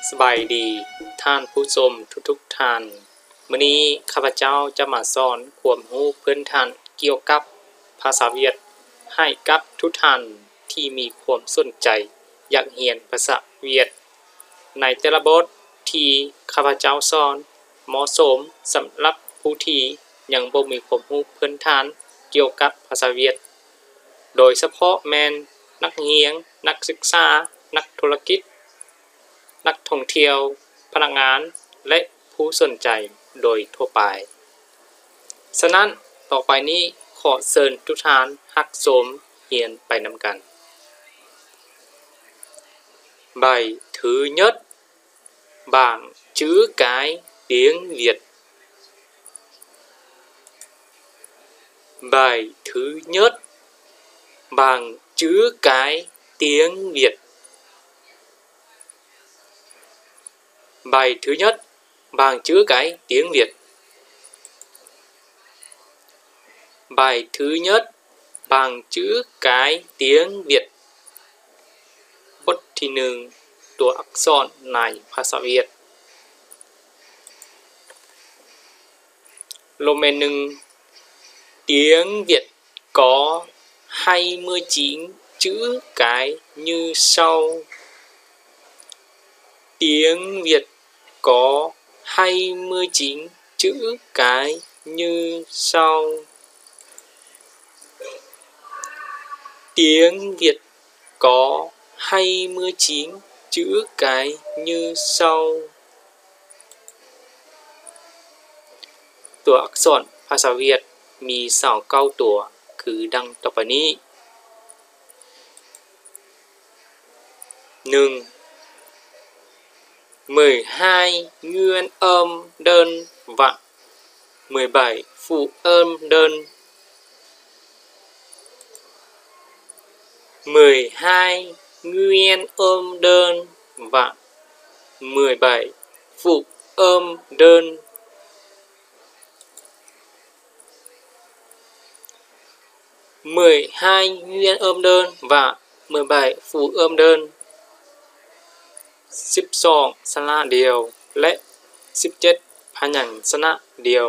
ສະບາຍດີທ່ານຜູ້ຊົມທຸກໆທ່ານ. ມື້ນີ້ຂ້າພະເຈົ້າຈະມາສອນຄວາມຮູ້ພື້ນຖານກ່ຽວກັບພາສາຫວຽດໃຫ້ກັບທຸກທ່ານທີ່ມີຄວາມສົນໃຈຢາກຮຽນພາສາຫວຽດ. ໃນແຕ່ລະບົດທີ່ຂ້າພະເຈົ້າສອນ ເໝາະສົມສຳລັບຜູ້ທີ່ຍັງບໍ່ມີຄວາມຮູ້ພື້ນຖານກ່ຽວກັບພາສາຫວຽດ, ໂດຍສະເພາະແມ່ນນັກຮຽນ, ນັກສຶກສາ, ນັກທຸລະກິດ, ນັກທ່ອງທ່ຽວ, ພະນັກງານ ແລະ ຜູ້ສົນໃຈໂດຍທົ່ວໄປ. ສະນັ້ນ, ຕໍ່ໄປນີ້ຂໍເຊີນທຸກທ່ານຮັບຊົມຮຽນໄປນຳກັນ. Bài thứ nhất, bảng chữ cái tiếng Việt. Bài thứ nhất, bảng chữ cái tiếng Việt. Bài thứ nhất, bảng chữ cái tiếng Việt. Bài thứ nhất, bảng chữ cái tiếng Việt. ບົດທີໜຶ່ງ ຕົວອັກສອນໃນພາສາຫວຽດ. Lô men nưng, tiếng Việt có hai mươi chín chữ cái như sau. Tiếng Việt có hai mươi chín chữ cái như sau. Tiếng Việt có hai mươi chín chữ cái như sau. ຕົວອັກສອນພາສາຫວຽດມີຊາວເກົ້າຕົວ ຄືດັ່ງຕໍ່ໄປນີ້. Nưng, mười hai nguyên âm đơn và mười bảy phụ âm đơn. Mười hai nguyên âm đơn và mười bảy phụ âm đơn. Mười hai nguyên âm đơn và mười bảy phụ âm đơn. ສິບສອງ ຊະນະດຽວ ແລະ ສິບເຈັດ ພະຍັນຊະນະດຽວ.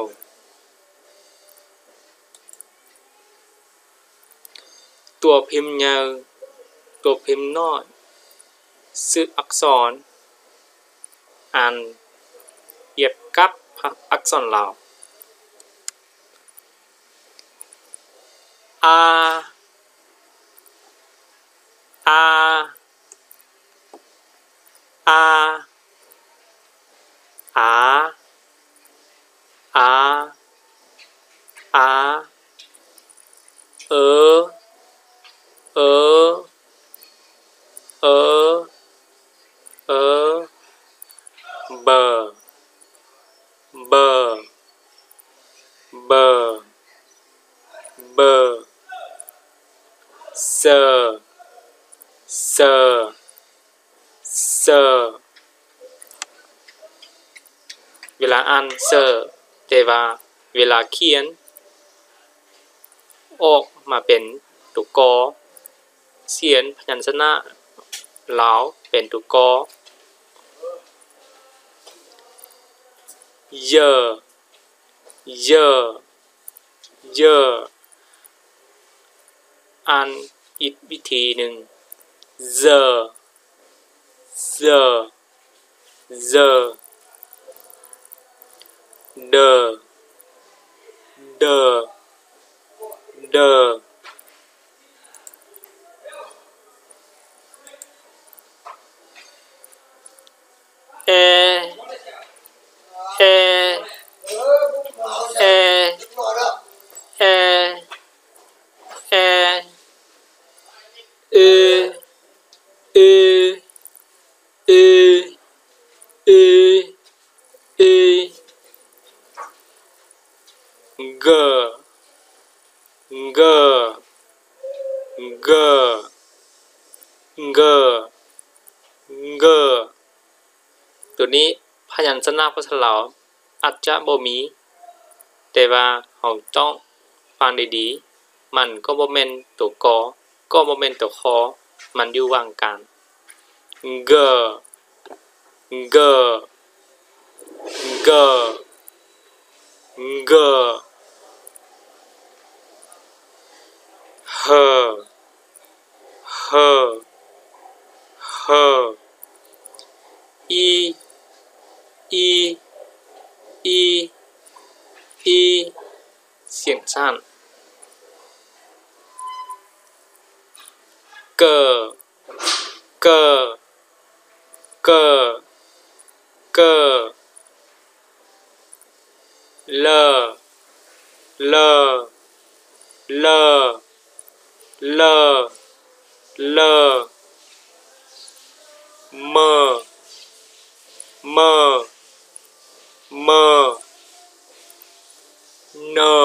ຕົວພິມໃຫຍ່, ຕົວພິມນ້ອຍ, ຊື່ອັກສອນ ອັນ ປຽບກັບອັກສອນລາວ. A, a, a, a, a, a, e, e, e, e, be, be, be, be, se, se, se. ເວລາອ່ານ ເຊີ ແຕ່ວ່າເວລາຂຽນອອກມາເປັນຕົວ ກໍ ຂຽນພະຍັນຊະນະລາວເປັນຕົວ ກໍ ເຢີ ເຢີ ເຢີ ອ່ານອີກວິທີໜຶ່ງ ເຢີ ເຢີ ເຢີ ເດີ ເດີ ເດີ. ແອ ແອ ແອ ແອ ເອີ ເອີ ເອີ ເອີ ເອີ ເກີ ເກີ ເກີ ເກີ ເກີ. ໂຕນີ້ພະຍັນຊະນະພາສາລາວອາດຈະບໍ່ມີ, ແຕ່ວ່າເຮົາຕ້ອງຟັງດີໆ, ມັນກໍບໍ່ແມ່ນໂຕ ກໍ ກໍບໍ່ແມ່ນໂຕ ຂໍ, ມັນຢູ່ຫວ່າງກາງ. ເກີ ເກີ ເກີ ເກີ ເຮີ ເຮີ ເຮີ ອີ ອີ ອີ ອີ ສຽງສັ້ນ ເກີ ເກີ ເກີ ເກີ ເລີ ເລີ ເລີ ເລີ ເລີ ເມີ ເມີ ເມີ ເນີ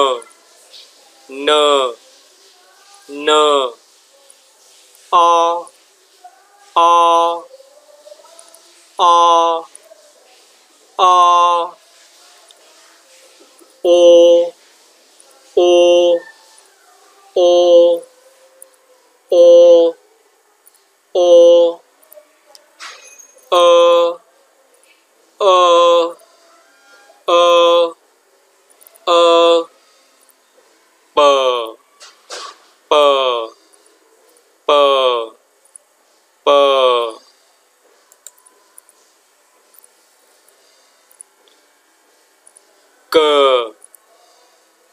ເນີ ເນີ ອໍ ອໍ ອໍ ອໍ ໂອ ໂອ ໂອ ໂອ ໂອ ເອີ ເອີ ເອີ ເອີ ເປີ ເປີ ເປີ ເປີ ເກີ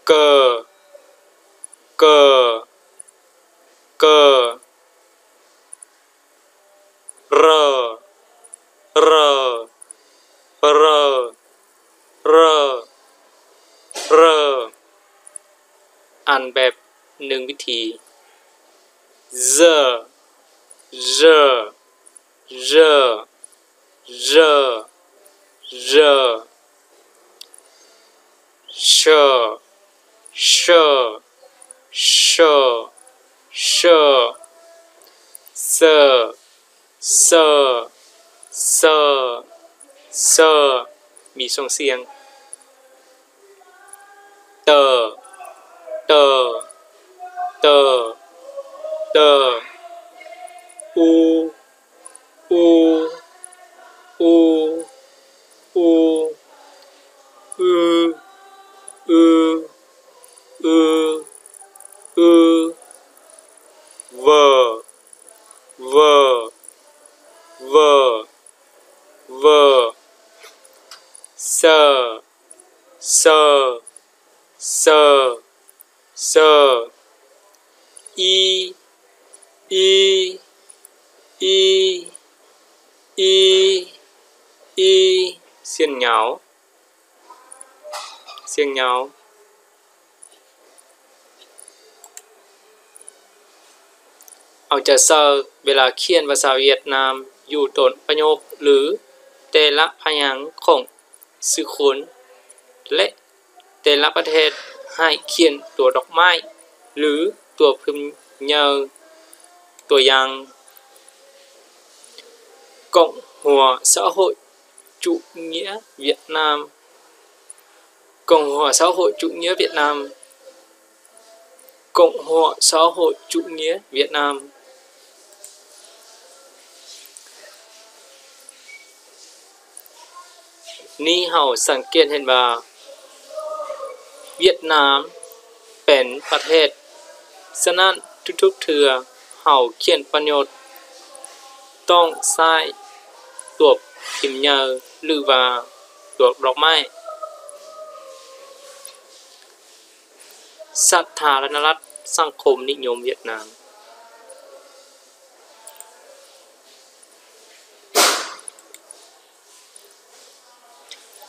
ເກີ ເກີ ເກີ ເຣີ ເຣີ ເຣີ ເຣີ ເຣີ ອ່ານແບບໜຶ່ງວິທີ ເຈີ ເຈີ ເຈີ ເຈີ ເຈີ ເຊີ ເຊີ ເຊີ ເຊີ ເຊີ ເຊີ ເຊີ ມີສອງສຽງ ເຕີ ເຕີ ເຕີ ເຕີ ອູ ອູ ອູ ອູ ອື ອື ອື ອື ເວີ ເວີ ເວີ ເວີ ເຊີ ເຊີ ເຊີ ເຊີ ອີ ອີ ອີ ອີ ອີ ສຽງຍາວ ສຽງຍາວ. ເອົາໃຈໃສ່ເວລາຂຽນພາສາຫວຽດນາມຢູ່ຕົ້ນປະໂຫຍກ ຫຼື ແຕ່ລະພະຍາງຂອງຊື່ຄົນ ແລະ ແຕ່ລະປະເທດໃຫ້ຂຽນຕົວດອກໄມ້ ຫຼື ຕົວພິມໃຫຍ່. ຕົວຢ່າງ, ກອງຫົວສາໂຫຍຈຸເງຍຫວຽດນາມ. ກອງຫົວສາໂຫຍຈຸເງຍຫວຽດນາມ. ກອງຫົວສາໂຫຍຈຸເງຍຫວຽດນາມ. ນີ້ເຮົາສັງເກດເຫັນວ່າ ຫວຽດນາມເປັນປະເທດ, ສະນັ້ນທຸກໆເທື່ອເຮົາຂຽນປະໂຫຍກ ຕ້ອງໃຊ້ຕົວພິມໃຫຍ່ ຫຼືວ່າຕົວດອກໄມ້. ສາທາລະນະລັດສັງຄົມນິຍົມຫວຽດນາມ.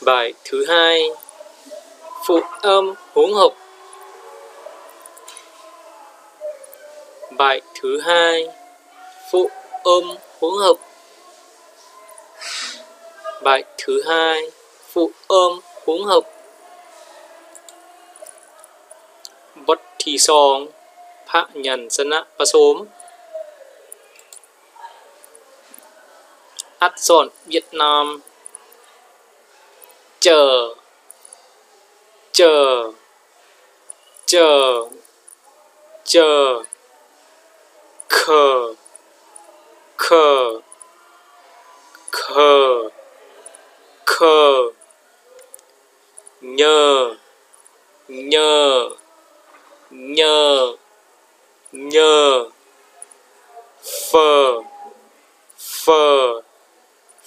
ບາຍຖືໄຮ Phú Ôm hỗn hợp. ບາຍຖືໄຮ Phú Ôm hỗn hợp. ບາຍຖືໄຮ Phú Ôm hỗn hợp. ບົດທີສອງ ພະຍັນຊະນະປະສົມ. ອັກສອນຫວຽດນາມ Ch, ch, ch, ch, kh, kh, kh. ເຄີ ເຍີ ເຍີ ເຍີ ເຍີ ເຟີ ເຟີ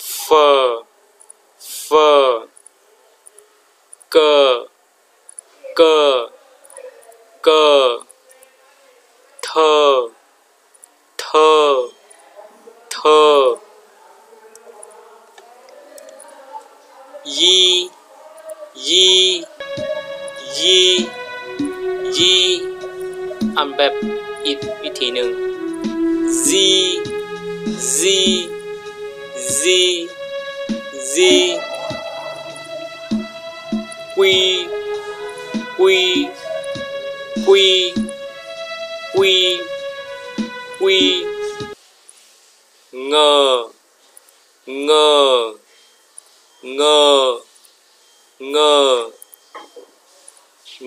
ເຟີ ເຟີ ເກີ ເກີ ເກີ ເທີ ເທີ ເທີ ຢີ ຢີ ຢີ ຢີ ອ່ານແບບອີກວິທີໜຶ່ງ ຊີ ຊີ ຊີ ຊີ ກຸຍ ກຸຍ ກຸຍ ກຸຍ ກຸຍ ເງິ ເງິ ເງິ ເງິ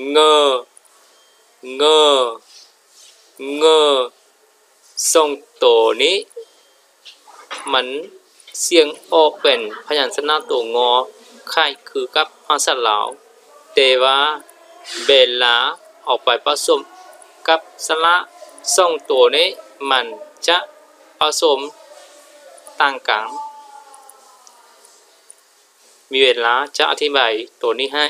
ເງິ ເງິ ເງິ ສອງໂຕນີ້ ມັນສຽງອອກເປັນພະຍັນຊະນະໂຕງໍ ຄ້າຍຄືກັບພາສາລາວ, ແຕ່ວ່າເວລາເອົາໄປປະສົມກັບສະຫຼະ ສອງໂຕນີ້ ມັນຈະປະສົມຕ່າງກັນ. ມີເວລາຈະອະທິບາຍໂຕນີ້ໃຫ້.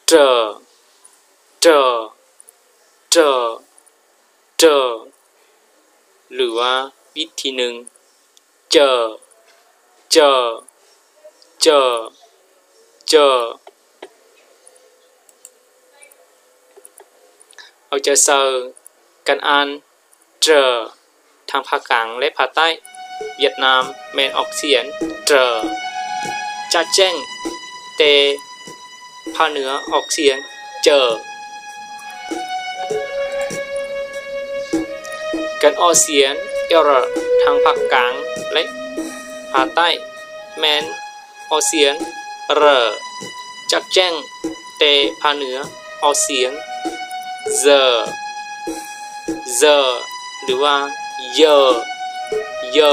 ເຕີ ເຕີ ເຕີ ເຕີ ຫຼືວ່າວິທີໜຶ່ງ ເຈີ ເຈີ ເຈີ ເຈີ ເອົາໃຈໃສ່ການອ່ານ ເຕີ ທາງພາກກາງ ແລະ ພາກໃຕ້ຫວຽດນາມແມ່ນອອກສຽງ ເຕີ ຈະແຈ້ງ, ແຕ່ພາກເໜືອອອກສຽງ ເຈີ. ການອອກສຽງ ເອລ ທາງພາກກາງ ແລະ ພາກໃຕ້ແມ່ນ ອອກສຽງ ເຣ ຈະແຈ້ງ, ແຕ່ພາກເໜືອອອກສຽງ ເຈີ ເຈີ ຫຼືວ່າ ເຢີ ເຢີ